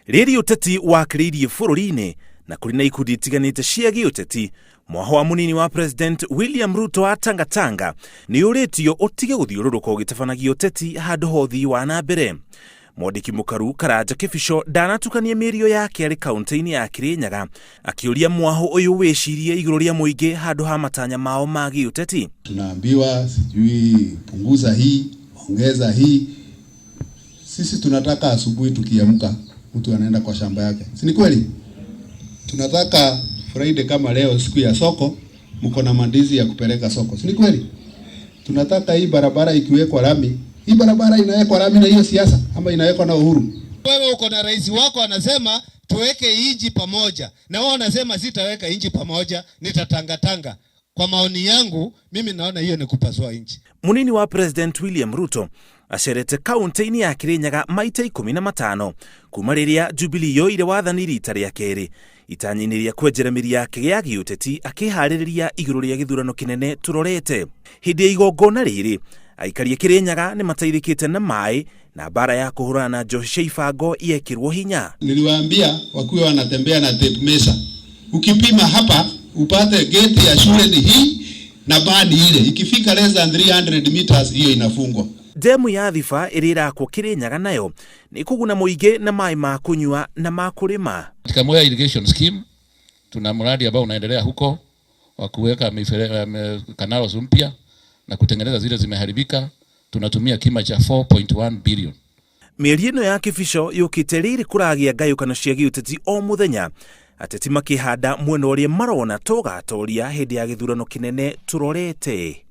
Rĩrĩ ũteti wakĩrĩirie bũrũri-inĩ na kũrĩ na ikundi itiganĩte cia gĩũteti, mwaho wa mũnini wa President William Ruto wa Tangatanga nĩ ũrĩtio ũtige gũthiũrũrũka ũgĩtabanagia ũteti handũ ha ũthii wa na mbere. Mwandĩki mũkaru Karanja Kĩbico ndanatukania mĩario yake arĩ kaunti-inĩ ya Kĩrĩnyaga akĩũria mwaho ũyũ wĩcirie igũrũ rĩa mũingĩ handũ ha matanya mao ma gĩũteti. Tunaambiwa sijui punguza hii, ongeza hii. Sisi tunataka asubuhi tukiamka mtu anaenda kwa shamba yake, si ni kweli? Tunataka Friday kama leo, siku ya soko, mko na mandizi ya kupeleka soko, si ni kweli? Tunataka hii barabara ikiwekwa lami, hii barabara inawekwa lami na hiyo siasa ama inawekwa na Uhuru? Wewe uko na rais wako anasema tuweke inji pamoja, na wao wanasema sitaweka inji pamoja, nitatangatanga. Kwa maoni yangu mimi naona hiyo ni kupasua inchi. Munini wa President William Ruto acerete kaunti-inĩ ya Kirinyaga maita 15 kuma rĩrĩa Jubilee yoire wathani rita rĩa kerĩ itanya-inĩ rĩa kwenjera mĩri yake ya gĩũteti akĩharĩrĩria igũrũ rĩa gĩthurano kĩnene tũrorete. Hĩndĩ ya igongona rĩrĩ aikari a Kirinyaga nĩ mateithĩkĩte na maĩ na mbara ya kũhũrana na njohi cia ibango yekĩrwo hinya. Niliwaambia wakuwe wanatembea na tape measure. Ukipima hapa upate gate ya shule ni hii na badi ile, ikifika less than 300 meters hiyo inafungwa. Ndemu ya Thiba ĩrĩa ĩrakwo Kirinyaga nayo nĩ kũguna mũingĩ na maĩ ma kũnyua na ma kũrĩma. Katika Mwea Irrigation Scheme tuna mradi ambao unaendelea huko wa kuweka canals mpya na kutengeneza zile zimeharibika. Tunatumia kima cha 4.1 billion. Mĩario ĩno ya Kĩbico yũkĩte rĩrĩ kũragĩa ngayũkano cia gĩũteti o mũthenya, ateti makĩhanda mwena ũrĩa marona tũgatoria hĩndĩ ya gĩthurano kĩnene tũrorete.